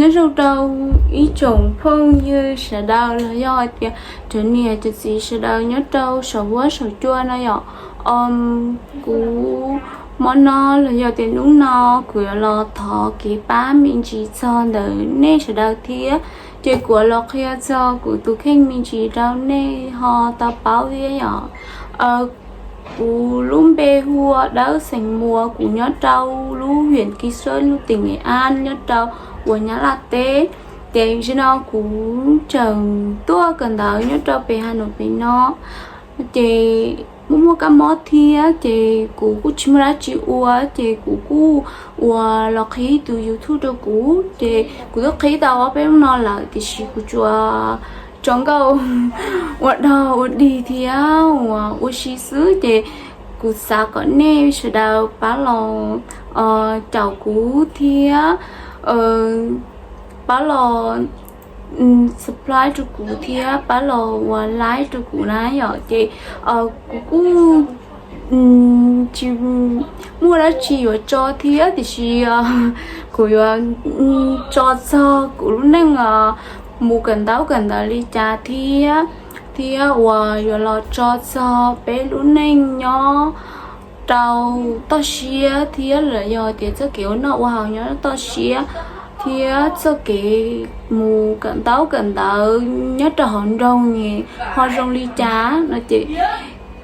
Nyob zoo rau ib tsoom phooj ywg sawv daws los yog hais tias cov niam cov txiv sawv daws nyob rau saum huab saum cua no yom. Kuv hmo no los yog tias hnub no kuv yuav los thov kev pab me ntsis txog ntawm nej sawv daws thiab. Ces kuv los qhia txog kuv tus kheej me ntsis rau nej ho tau paub thiab yom. Kuv lub npe hu ua Dawb xeem Muas, kuv nyob rau lub huyện Kỳ Sơn, lub tỉnh Nghệ An, nyob rau uas Nyab Laj teb. Ces zaum no kuv tseem tuaj kawm ntawv nyob rau pem Hà Nội pem no, ces muaj muaj kab mob thiab ces kuv kuj tsis muaj dab tsi ua, ces kuv kuj uas los qhib tus YouTube rau kuv. Ces kuv twb qhib tau ob peb hnub no lawm, tiam sis kuv tsuas tso nkauj ua dog ua dig thiab uas ua si xwb. Ces kuv xav kom nej sawv daws pab los caum kuv thiab pab los subscribe rau kuv thiab pab los uas like rau kuv na yom. Ces kuv kuj tsis muaj dab tsi yuav tso thiab, tiam sis kuv yuav tso txog kuv lub neej mus kawm ntaub kawm ntawv li cas thiab, thiab uas yuav los tso txog peb lub neej nyob rau toj siab thiab los yog tias txoj kev ua noj ua haus nyob toj siab, thiab txoj kev mus kawm ntaub kawm ntawv nyob rau hauv nroog ne ho zoo li cas no ces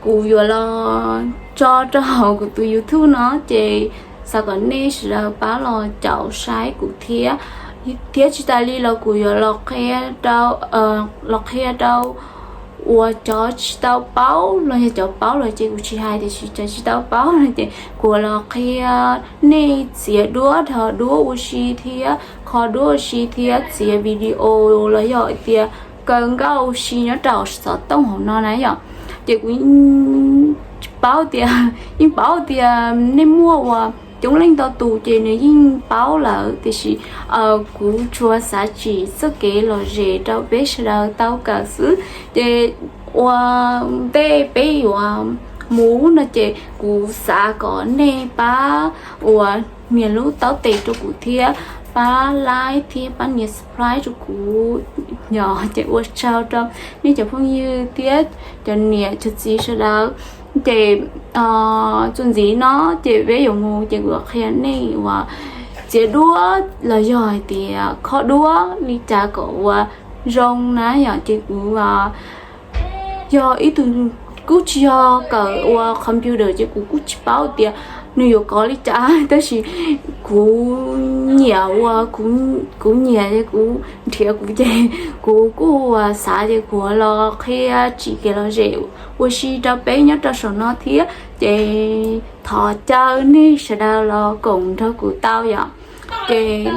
kuv yuav los tso rau hauv kuv tus YouTube no. Ces xav kom nej sawv daws pab los caum saib kuv thiab, thiab tsis tas li los kuv yuav los qhia rau los qhia rau uas cov tsis tau paub los yog cov paub los ces kuv tsis hais, tiam sis cov tsis tau paub no ces kuv los qhia nej txiav duab, dhos duab ua si thiab kho duab ua si thiab txiav video los yog hais tias kaw nkauj ua si nyob rau xov tooj hauv no na yom. Ces kuv tsis paub tias, yeej paub tias nej muaj uas coob leej ntau tus ces nws yeej paub lawm, tiam sis kuv tsuas xav tsim txoj kev lom zem rau peb sawv daws tau kawm xwb. Ces ua ntej peb yuav mus no ces kuv xav kom nej pab uas nias lub taub tes rau kuv thiab pab like thiab pab nias subscribe rau kuv yom. Ces ua tsaug rau nej cov phooj ywg thiab cov niam cov txiv sawv daws. Ces txuas ntxiv no ces peb yuav mus ces kuv qhia nej uas txiav duab los yog hais tias kho duab li cas kom uas zoo na yom. Ces kuv yog ib tug kuj tsis yog kawm ua computer ces kuv kuj tsis paub tias nws yuav kov li cas, tab sis kuv nyiam ua, kuv nyiam ces kuv nrhiav kuv ces kuv kuj xav tias kuv los qhia tsim kev lom zem ua si rau peb nyob rau saum no thiab. Ces thov caw nej sawv daws los koom nrog kuv tau yom. Ces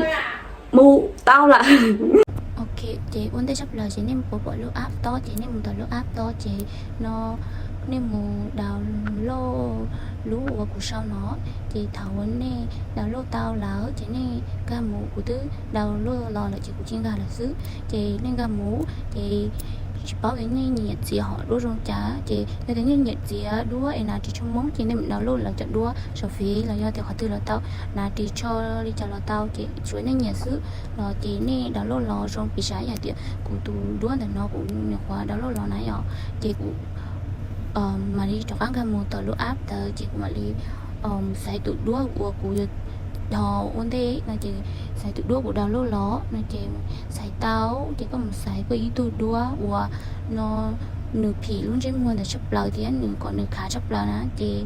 mus tau lawm. Ok, ces ua ntej tshaj plaws ces nej puas pom lub app tob, ces nej mus tom lub app tob ces no nej mus download lub uas kuv sau no. Ces thaum uas nej download tau lawm ces nej nkag mus, kuv twb download los lawm ces kuv cia nkag lawm xwb. Ces nej nkag mus ces tsis paub tias nej nyiam txiav hom duab zoo cas, ces yog tias nej nyiam txiav duab es nas ris tsho moob ces nej mus download lawv cov duab saum fev los yog tias qhov twg los tau, nas ris tsho li cas los tau, ces tsuav nej nyiam xwb. Los ces nej download los zoo, piv xam yog tias kuv tus duab ntawm no kuv nyuam qhuav download los na yom, ces kuv mam li rov qab nkag mus tom lub app ntawd ces kuv mam li xaiv tus duab uas kuv yuav dhos ua ntej no ces xaiv tus duab kuv download los no ces xaiv tau ces koj mus xaiv koj ib tug duab uas no nws phim lub ntsej muag ntawd tshaj plaws thiab nws kom nws khav tshaj plaws na ces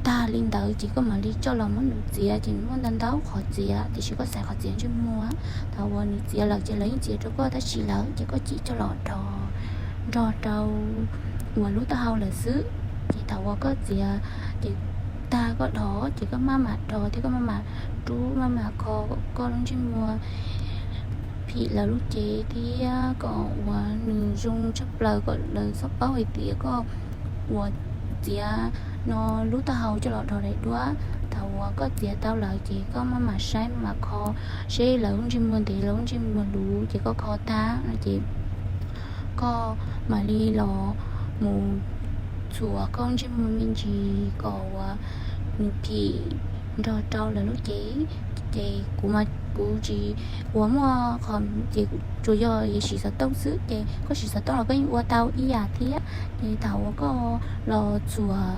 tag li ntawd ces koj mam li coj los muab nws txiav. Ces muaj ntau ntau qhov txiav tiam sis koj xaiv qhov txiav ntsej muag. Thaum uas nws txiav lawm ces lawv yeej txiav rau koj tab sis lawm ces koj cim coj los dhos nrog rau uas lub taub hau lawm xwb. Ces thaum uas koj txiav ces tag koj dhos ces koj maj mam dhos thiab koj maj mam rub maj mam kho koj lub ntsej muag phim lawv lub cev thiab kom uas nws zoo tshaj plaws kom lawv txhob paub hais tias koj uas txiav no lub taub hau coj los dhos daim duab. Thaum uas koj txiav tau lawm ces koj maj mam saib maj mam kho seb lawv lub ntsej muag ntev lawv lub ntsej muag luv ces koj kho tag no ces koj mam li los mus txuas koj ntsej muag me ntsis kom uas nws phim nrog rau lawv lub cev. Ces kuv mas kuv tsis ua muaj qhov ces kuv tsuas yog siv xov tooj xwb, ces koj siv xov tooj los koj yeej ua tau ib yam thiab. Ces thaum uas koj los txuas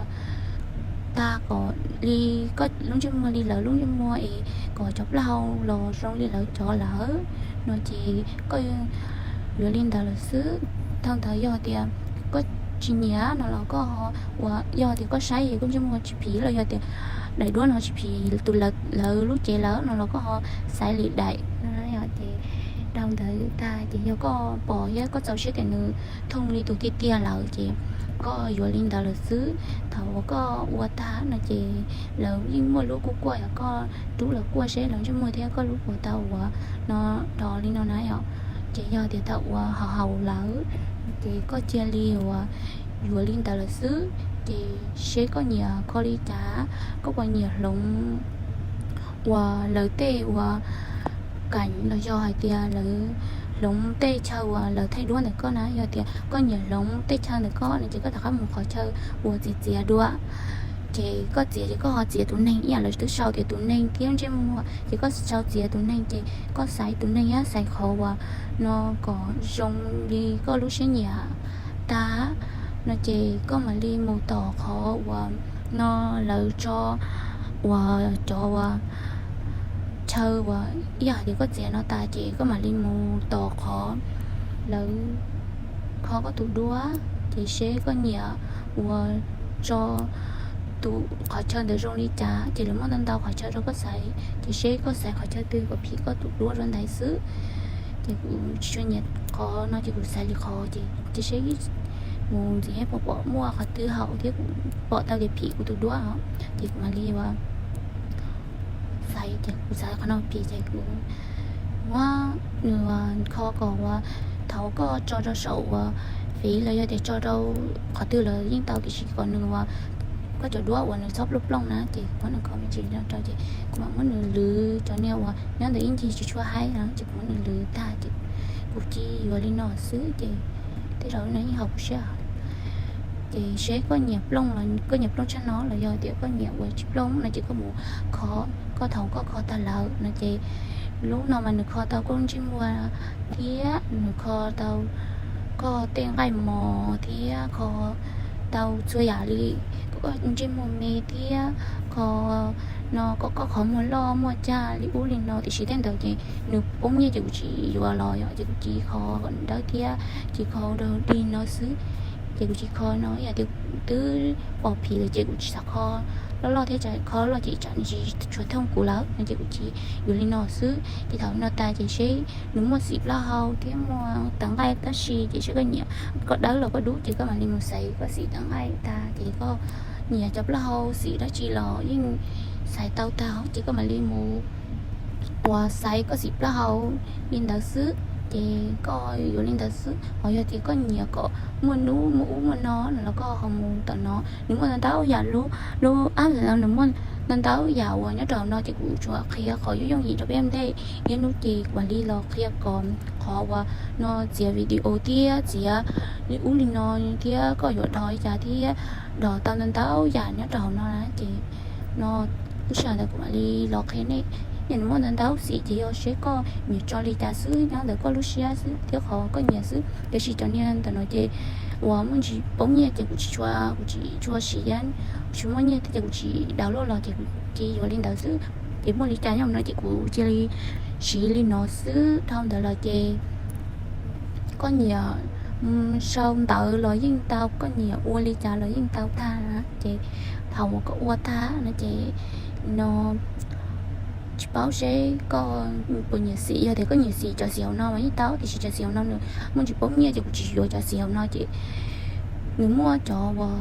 tag kom li koj lub ntsej muag li lawv lub ntsej muag es kom cov plaub hau los zoo li lawv cov lawm no ces koj yuav li ntawd lawm xwb. Dhau ntawd yog tias koj tsis nyiam no los koj ua, yog tias koj saib es koj ntsej muag tsis phim los yog tias daim duab no tsis phim tus lawv lub cev lawm no los koj ho xaiv li daim no. Ces dhau ntawd tag ces yog koj pom thiab koj txaus siab tias nws thooj li tus tiag tiag lawm ces koj yuav li ntawd lawm xwb. Thaum uas koj ua tag no ces lawv yeej muaj lub kuaj kuaj yog koj rub los kuaj seb lawv ntsej muag thiab koj lub puas tau ua no do li no na yom. Ces yog tias tau ua haus haus lawm ces koj cia li ua yuav li ntawd lawm xwb. Ces seb koj nyiam kho li cas, koj puas nyiam hloov uas lawv tej uas kaim los yog hais tias lawv hloov tej chaw uas lawv thaij duab ntawm koj na. Yog tias koj nyiam hloov tej chaw ntawm koj no ces koj rov qab mus qhov chaw uas txiav txiav duab. Ces koj txiav ces koj ho txiav tus neeg ib yam lawv twb sau tias tus neeg thiab ntsej muag ces koj sau txiav tus neeg ces koj xaiv tus neeg thiab xaiv qhov uas no kom zoo li koj lub siab nyiam tag no ces koj mam li mus tom qhov uas no lawv tso uas cov uas chaw uas ib yam tias koj txiav no tas ces koj mam li mus tom qhov lawv kho koj tus duab ces seb koj nyiam uas tso tus qhov chaw ntawd zoo li cas ces lawv muaj ntau ntau qhov chaw rau koj xaiv ces seb koj xaiv qhov chaw twg kom phim koj tus duab rau ntawd xwb. Ces kuv tsis tshua nyiam qhov no ces kuv xaiv li qhov ces cia seb mus ntxiv pom pom muaj qhov twg haum thiab kuv pom tau tias phim kuv tus duab os ces kuv mam li ua xaiv ces kuv xaiv qhov no phim ces kuv muab nws kho kom uas thaum koj tso rau saum uas fev los yog tias tso rau qhov twg los yeej tau tiam sis kom nws uas koj cov duab uas nws txhob plooj plooj na ces kuv muab nws kho me ntsis no rau ces kuv mam muab nws lwv cov niag uas nyob ntawm ib ncig tsis tshua haib no ces kuv muab nws lwv tag ces kuv cia yuav li no xwb ces tej zaum no yeej haum kuv siab. Ces seb koj nyiam plooj los koj nyiam plooj tshaj no los yog tias koj nyiam uas tsis plooj no ces koj mus kho, koj thaum koj kho tag lawm no ces lub no mas nws kho tau koj ntsej muag thiab nws kho tau koj tej nqaij mos thiab kho tau txhua yam li, koj ntsej muag me thiab kho no kom koj qhov muag loj muaj cag li ub li no tiam sis tej ntawd ces nws poob nyiaj ces kuv tsis yuav los yom ces kuv cia kho kom dawb thiab cia kho rau dig no xwb. Ces kuv cia kho no ib yam tias twb pom phim lawm ces kuv tsis xav kho loj loj thiab tsam kho loj ces tsam nws tsis tshua thooj kuv lawm no ces kuv cia yuav li no xwb. Ces thaum no tas ces seb nws muaj xim plaub hau thiab muaj tawv nqaij tab sis ces seb koj nyiam kom dawb los koj dub ces koj mam li mus xaiv koj xim tawv nqaij tag ces koj nyiam cov plaub hau xim dab tsi los yeej xaiv tau tag ces koj mam li mus uas xaiv koj xim plaub hau li ntawd xwb ces koj yuav li ntawd xwb. Ho yog tias koj nyiam kom muaj nub muaj ub muaj no no los koj ho mus tom no, nws muaj ntau ntau yam lub, lub app no nws muaj ntau ntau yam uas nyob rau no ces kuv tsuas qhia qhov yooj yooj yim rau peb ntej, ib hnub ces kuv mam li los qhia kom qhov uas no txiav video thiab txiav li ub li no thiab koj yuav dog li cas thiab dog tau ntau ntau yam nyob rau hauv no na ces no lub sij hawm ntawd kuv mam li los qhia nej. Yog nws muaj ntau ntau xim ces yog seb koj nyiam tso li cas xwb, nyob ntawm koj lub siab xwb thiab qhov koj nyiam xwb. Tiam sis cov niag ntawm no ces uas muaj ntsis poob nyiaj ces kuv tsis tshua, kuv tsis tshua siv, kuv tsis muaj nyiaj thiab ces kuv tsis download los ces kuv cia yuav li ntawd xwb. Ces muaj li cas nyob no ces kuv cia li siv li no xwb. Dhau ntawd los ces koj nyiam sau ntawv los yeej tau, koj nyiam ua li cas los yeej tau tag na. Ces thaum uas koj ua tag no ces no tsis paub seb koj puas nyiam xim, yog tias koj nyiam xim cov xim hauv no mas yeej tau, tiam sis cov xim hauv no nws muaj ntsis poob nyiaj ces kuv tsis yuav cov xim hauv no ces nws muaj cov uas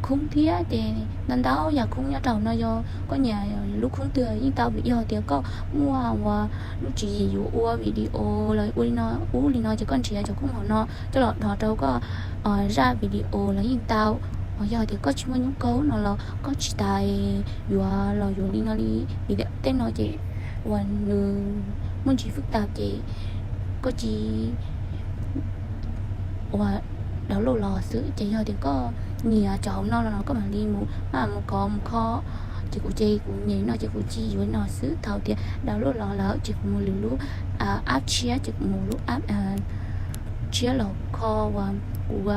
khoob thiab ces ntau ntau yam khoob nyob rau hauv no, yog koj nyiam lub khoob twg yeej tau, vim yog tias koj muaj uas lub tswv yim yuav ua video los ua li no ub li no ces koj nrhiav cov khoob hauv no coj los dog rau koj zaj video los yeej tau. Ho yog tias koj tsis muaj nyuj kaub no los koj tsis tas yuav los yuav li no li, vim tias tej no ces uas nws muaj ntsis fwj tas ces koj cia uas download los xwb. Ces yog tias koj nyiam cov hauv no los koj mam li mus, mam mus kov mus kho Ces kuv ces kuv nyem no ces kuv cia yuav no xwb. Thaum tias download los lawm ces kuv mus lwm lub app tshiab, ces kuv mus lub app tshiab los kho uas kuv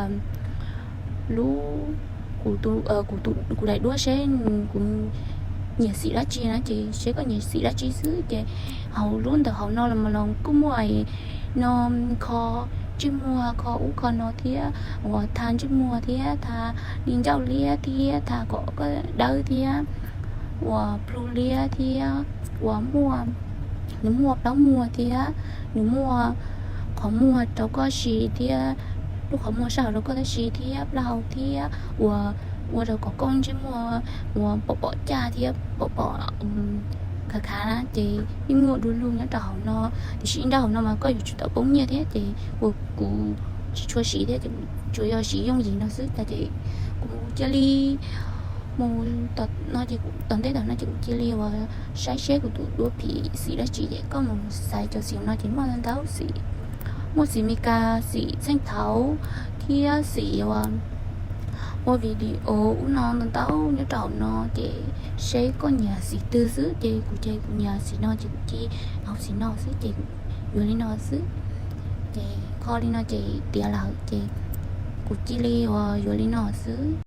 lub, kuv tus, kuv daim duab seb kuv nyiam xim dab tsi na, ces seb koj nyiam xim dab tsi xwb. Ces hauv lub ntawm hauv no los mas los kuj muaj no, kho ntsej muag, kho ub kho no thiab, uas tha ntsej muag thiab, tha li ncauj liab thiab, tha kom koj dawb thiab, uas plhu liab thiab, uas muaj, nws muaj plaub muag thiab, nws muaj qhov muag rau koj siv thiab, lub qhov muag sab hauv rau koj tab si thiab plaub hau thiab, uas ua rau kom koj ntsej muag uas pom pom caj thiab pom pom khav khav na, ces yeej muaj du lug nyob rau hauv no. Tiam sis nyob rau hauv no mas koj yuav tsum tau poob nyiaj thiab, ces uas kuv tsis tshua siv thiab, ces tsuas yog siv yooj yim no xwb. Ces kuv cia li mus, no ces kuv tom ntej tom no ces kuv cia li uas saib seb kuv tus duab phim xim dab tsi. Ces koj mus xaiv cov xim no ces muaj ntau xim, muaj xim Meskas, xim txheej thaud thiab xim uas ua video ub no ntau ntau nyob rau hauv no, ces seb koj nyiam xim twg xwb. Ces kuv ces kuv nyiam xim no ces kuv cia hauv xim no xwb, ces kuv yuav li no xwb. Ces kho li no ces tiav lawm, ces kuv cia li uas yuav li no xwb.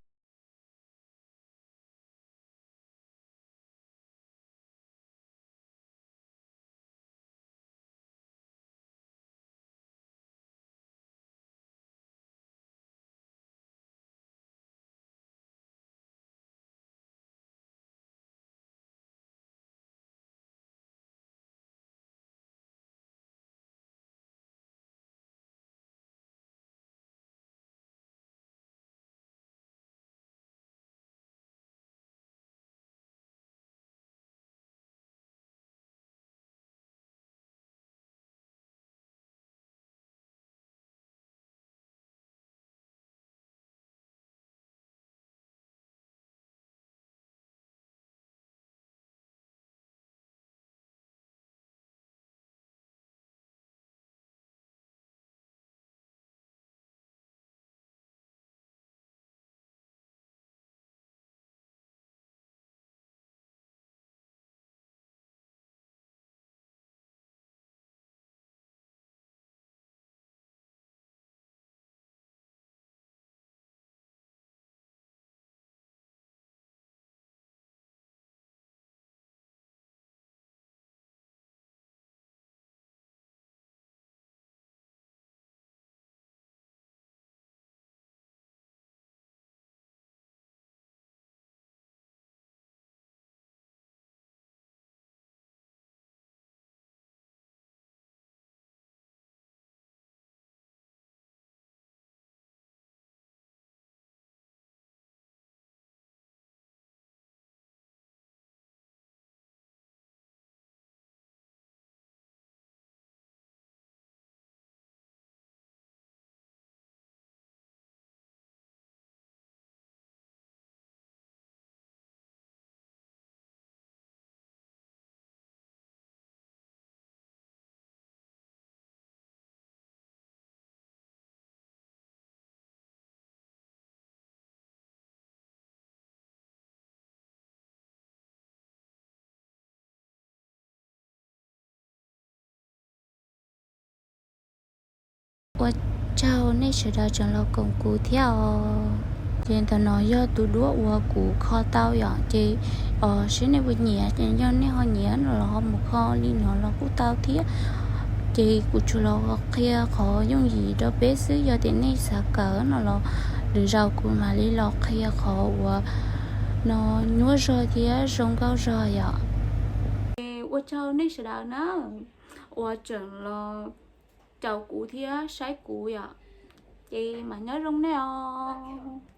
Ua tsaug nej sawv daws tseem los koom kuv thiab os. Ces ntawm no yog tus duab uas kuv kho tau yom, ces seb nej puas nyiam, ces yog nej ho nyiam no los ho mus kho li no los kuj tau thiab. Ces kuv tsuas los qhia qhov yooj yim rau peb xwb, yog tias nej xav kawm no los lwm zaus kuv mam li los qhia qhov uas no nyuaj zog thiab zoo nkauj zog yom. Ua tsaug nej sawv daws na uas tseem los caum kuv thiab saib kuv yom. Ces mam nyob zoo nej os.